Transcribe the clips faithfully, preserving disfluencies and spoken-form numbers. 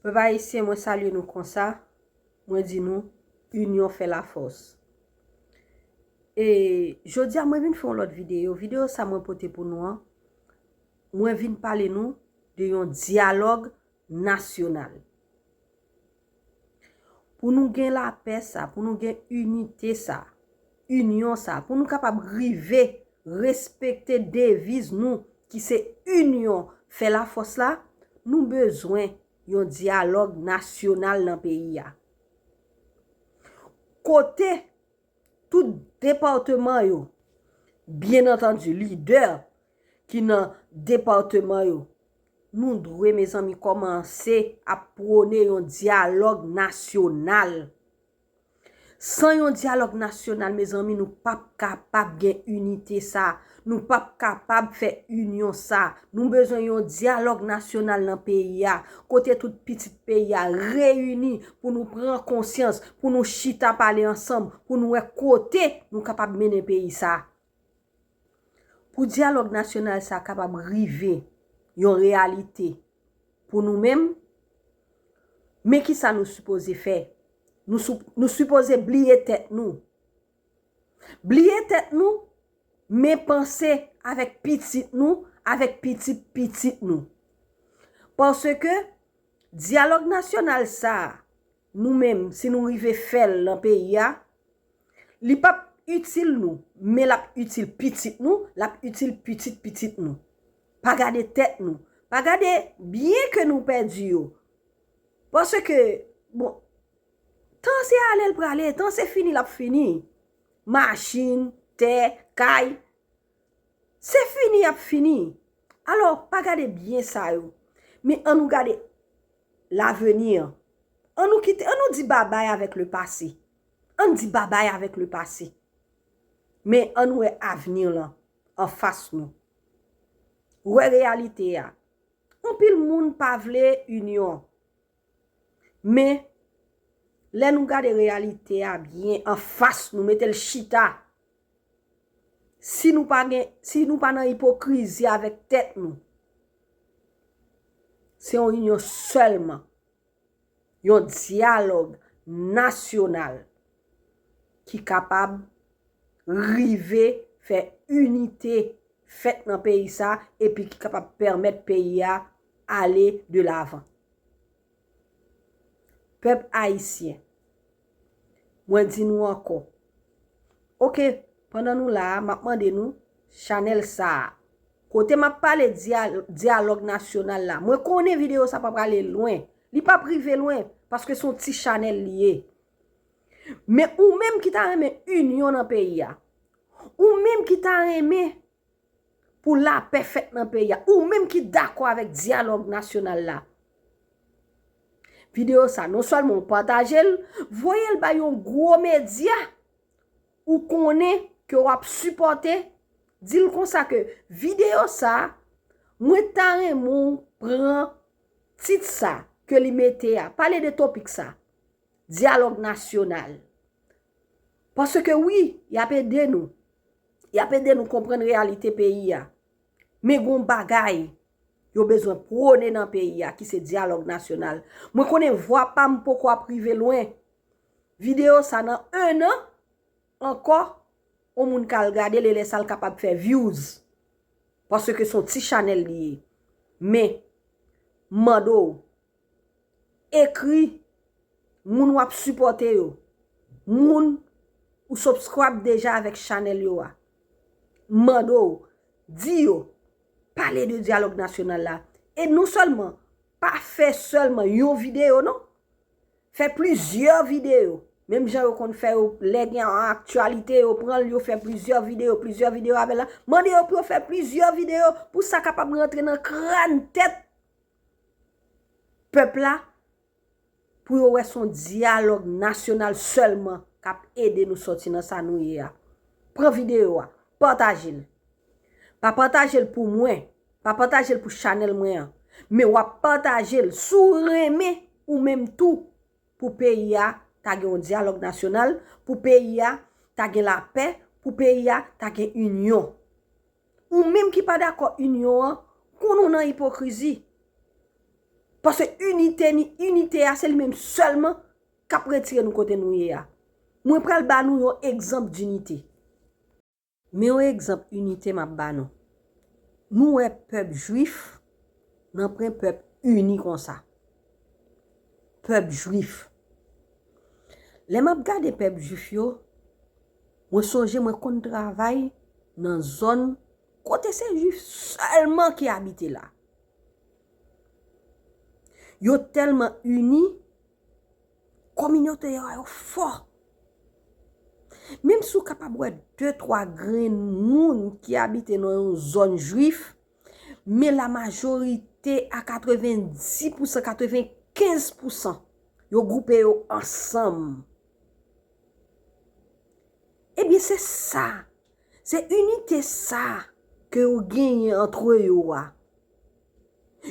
Pèp ayisyen, mwen salye nou konsa. Mwen di nou, inyon fè lafòs. E jodi a, mwen vin fè yon lòt videyo. Videyo sa mwen pote pou nou an, mwen vin pale nou de yon dyalòg nasyonal. Pou nou gen lapè sa, pou nou gen inite sa, inyon sa, pou nou kapab rive respekte deviz nou ki se inyon fè lafòs la, nou bezwen yon dyalòg nasyonal nan peyi a. Kote tout depatman yo, byen antandi, lidè ki nan depatman yo, nou dwe, mezanmi, kòmanse ap pwone yon dyalòg nasyonal. San yon dyalòg nasyonal, mezanmi, nou p ap kapab gen inite sa. Nou p ap kapab fè inyon sa. Nou bezwen yon dyalòg nasyonal nan peyi a, kote tout pitit peyi a reyini pou nou pran konsyans, pou nou chita pale ansanm, pou nou wè kote nou kapab mennen peyi sa. Pou dyalòg nasyonal sa kapab rive yon reyalite pou nou menm, men ki sa nou sipoze fè? Nou, sou, nou sipoze bliye tèt nou. Bliye tèt nou, men panse avèk pitit nou, avèk pitit pitit nou. Paske dyalòg nasyonal sa a, nou menm, si nou rive fè l nan peyi a, li p ap itil nou, men l ap itil pitit nou, l ap itil pitit pitit nou. Pa gade tèt nou. Pa gade byen ke nou pèdi yo. Paske, bon, tan se ale l prale, tan se fini l ap fini. Machin, tè, kay, se fini y ap fini. Alò, pa gade byen sa yo. Men ann nou gade laveni an. Ann nou kite, ann nou di babay avèk le pase. Ann di babay avèk le pase. Men ann nou wè avni lan anfas nou. Wè reyalite a. Anpil moun pa vle inyon. Men, lè nou gade reyalite a byen anfas nou, mete l chita, si nou pa gen, si nou pa nan ipokrizi avèk tèt nou, se yon inyon sèlman, yon dyalòg nasyonal ki kapab rive fè inite fèt nan peyi sa, epi ki kapab pèmèt peyi a ale de lavan. Pèp ayisyen, mwen di nou ankò. Oke, pandan nou la a, m ap mande nou chanèl sa a. Kote m ap pale dya-, dyalòg nasyonal la. Mwen konnen videyo sa pa prale lwen. Li p ap rive lwen, paske se yon ti chanèl li ye. Men ou menm ki ta renmen inyon nan peyi a, ou menm ki ta renmen pou lapè fèt nan peyi a, ou menm ki dakò avèk dyalòg nasyonal la, videyo sa, non sèlman w pataje l, voye l bay yon gwo medya ou konnen ke w ap sipòte, di l konsa ke videyo sa, mwen ta renmen w pran tit sa ke li mete a, pale de topik sa, dyalòg nasyonal. Paske wi, y ap ede nou. Y ap ede nou konprann reyalite peyi a. Men gon bagay yo bezwen pwone nan peyi a, ki se dyalòg nasyonal. Mwen konnen vwa pa m poko ap rive lwen. Videyo sa nan en an, ankò, yon moun ka al gade l e lè sa l kapab fè views. Paske se yon ti chanèl li ye. Men, m mande w, ekri moun w ap sipòte yo, moun ou subscribe deja avèk chanèl yo a. M mande w, di yo, pale de dyalòg nasyonal la. E non sèlman, pa fè sèlman yon videyo, non. Fè plizyè videyo. Menm jan yo konn fè yo, lè gen aktyalite, yo pran l, yo fè plizyè videyo, plizyè videyo avè l la. Mande yo pou yo fè plizyè videyo pou sa kapab rantre nan kràn tèt pèp la, pou yo wè se yon dyalòg nasyonal sèlman k ap ede nou sòti nan sa nou ye a. Pran videyo a, pataje l. Pa pataje l pou mwen, pa pataje l pou chanèl mwen an, men w ap pataje l si w renmen ou menm tou, pou peyi a ta gen yon dyalòg nasyonal, pou peyi a ta gen lapè, pou peyi a ta gen inyon. Ou menm ki pa dakò inyon an, konn ou nan ipokrizi. Paske inite ni inite a, se li menm sèlman k ap retire nou kote nou ye a. Mwen pral ba nou yon egzanp dinite. Men yon egzanp inite m ap ba nou. Nou wè pèp jwif, nan pwen pèp ini konsa. Pèp jwif. Lè m ap gade pèp jwif yo, mwen sonje mwen konn travay nan zòn kote se jwif sèlman ki abite la. Yo tèlman ini, kominote yo, yo fò. Menm si w kapab wè de, twa grenn moun ki abite nan yon zòn jwif, men la majorite a katrevenndis pousan, katrevenkenz pousan, yo gwoupe yo ansanm. Ebyen, se sa, se inite sa ke yo genyen antre yo a.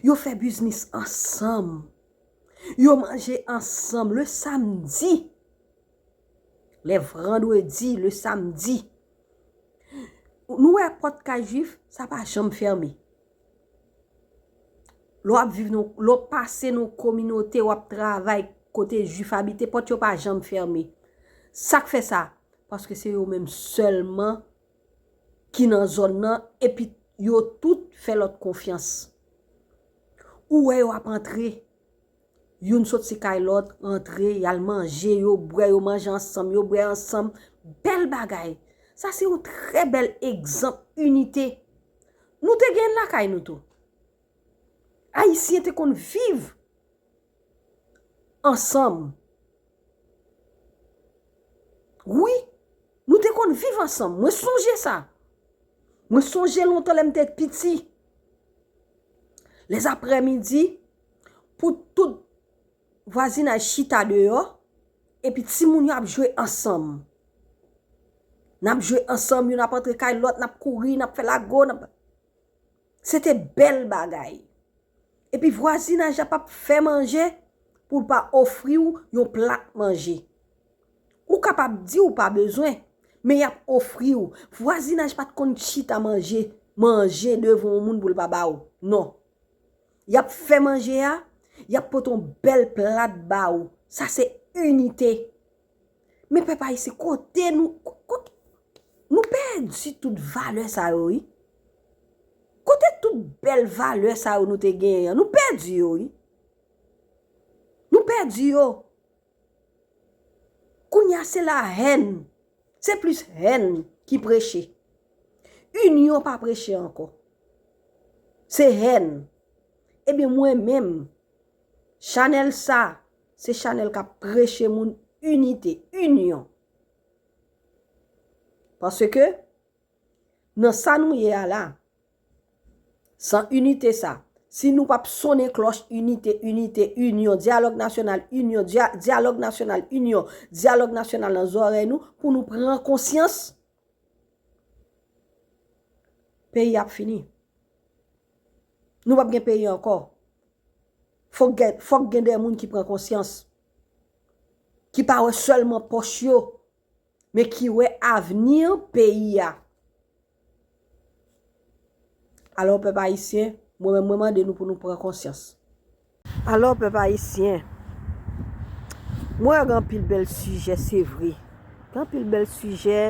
Yo fè biznis ansanm. Yo manje ansanm le samdi. Le vandredi, le samdi. Nou wè pòt kay jwif, sa pa janm fèmen. Lè w ap viv nan, lè w pase nan yon kominote, w ap travay kote jwif abite, pòt yo pa janm fèmen. Sa k fè sa? Paske se yo menm sèlman ki nan zòn nan, epi yo tout fè lòt konfyans. Ou wè yo ap antre, youn sot si kay lòt, antre, y al manje, yo bwè, yo manje ansanm, yo bwè ansanm. Bèl bagay. Sa se yon trè bèl egzanp inite. Nou te gen l lakay nou tou. Ayisyen te konn viv ansanm. Wi, nou te konn viv ansanm. Mwen sonje sa. Mwen sonje lontan lè m te piti. Lèzaprèmidi, pou tout vwazinaj chita deyò, epi timoun yo ap jwe ansanm. N ap jwe ansanm, youn ap antre kay lòt, n ap kouri, n ap fè lago, n ap... Se te bèl bagay. Epi vwazinaj la p ap fè manje pou l pa ofri w yon plat manje. Ou kapab di w pa bezwen, men y ap ofri w. Vwazinaj pa t konn chita manje, manje devan yon moun pou l pa ba w. Non. Y ap fè manje a, y ap pote yon bèl plat ba w. Sa se inite. Men pèp ayisyen, kote nou, ko-, kote, nou pèdi tout valè sa yo, wi. Kote tout bèl valè sa yo nou te genyen an? Nou pèdi yo, wi. Nou pèdi yo. Kounye a se la hèn. Se plis hèn ki preche. Inyon pa preche ankò. Se hèn. Ebyen mwen menm, chanèl sa, se chanèl k ap preche moun inite, inyon. Paske nan sa nou ye a la, san inite sa, si nou p ap sonnen klòch inite, inite, inyon, dyalòg nasyonal, inyon, dya-, dyalòg nasyonal, inyon, dyalòg nasyonal nan zòrèy nou, pou nou pran konsyans, peyi ap fini. Nou p ap gen peyi ankò. Fòk gen, fòk gen de moun ki pran konsyans, ki pa wè sèlman pòch yo, men ki wè avni peyi a. Alò, pèp ayisyen, mwen menm, mwen mande nou pou nou pran konsyans. Alò, pèp ayisyen, mwen wè gen anpil bèl sijè, se vre. Gen anpil bèl sijè,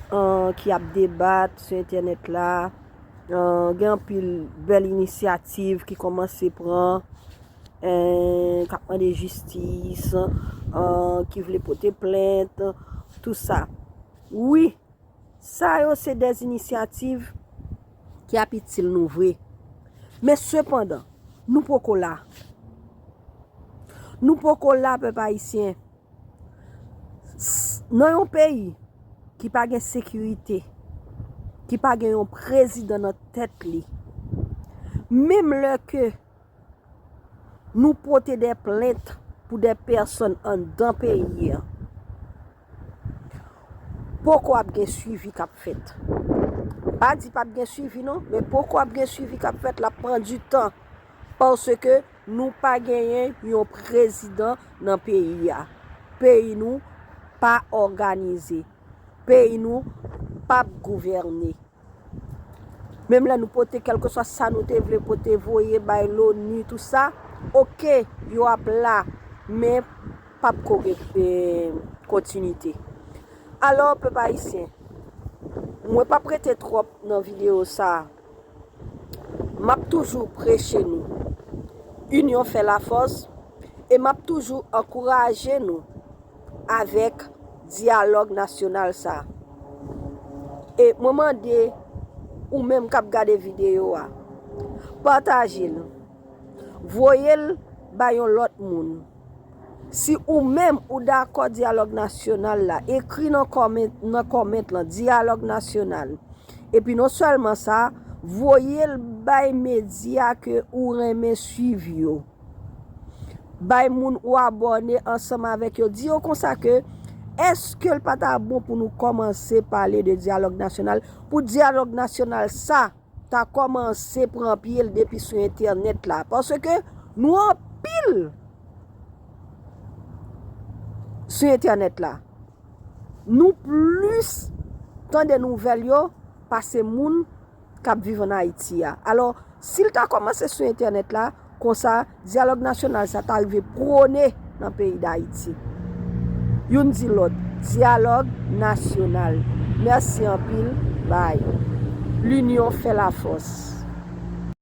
euh, ki ap debat sou entènèt la. Euh, gen anpil bèl inisyativ ki kòmanse pran, euh, k ap mande jistis, euh, ki vle pote plent, tou sa. Wi, sa yo se de inisyativ ki ap itil nou vre. Men sepandan, nou poko la. Nou poko la, pèp ayisyen. S-, nan yon peyi ki pa gen sekirite, ki pa gen yon prezidan nan tèt li, menm lè ke nou pote de plent pou de pèsòn anndan peyi a, poko ap gen swivi k ap fèt. M pa di p ap gen swivi non, men poko ap gen swivi k ap fèt, l ap pran di tan. Paske nou pa genyen yon prezidan nan peyi a. Peyi nou pa òganize. Peyi nou p ap gouvène. Menm lè nou pote kèlkeswa sa nou te vle pote voye bay loni, tou sa, oke, yo ap la, men p ap ko gen, eh, kontinite. Alò, pèp ayisyen, mwen p ap rete twòp nan videyo sa a. M ap toujou preche nou. Inyon fè lafòs. E m ap toujou ankouraje nou avèk dyalòg nasyonal sa a. E mwen mande ou menm k ap gade videyo a, pataje l. Voye l bay yon lòt moun. Si ou menm ou dakò dyalòg nasyonal la, ekri nan kòment, nan kòment lan, dyalòg nasyonal. Epi non sèlman sa, voye l bay medya ke ou renmen swiv yo. Bay moun ou abòne ansanm avèk yo. Di yo konsa ke, èske l pa ta bon pou nou kòmanse pale de dyalòg nasyonal? Pou dyalòg nasyonal sa ta kòmanse pran pye l depi sou entènèt la. Paske nou anpil sou entènèt la. Nou plis tande nouvèl yo pase moun k ap viv ann Ayiti a. Alò, si l ta kòmanse sou entènèt la, konsa, dyalòg nasyonal sa ta rive pwone nan peyi Dayiti. Youn di lòt, dyalòg nasyonal. Mèsi anpil, bay. Linyon fè lafòs.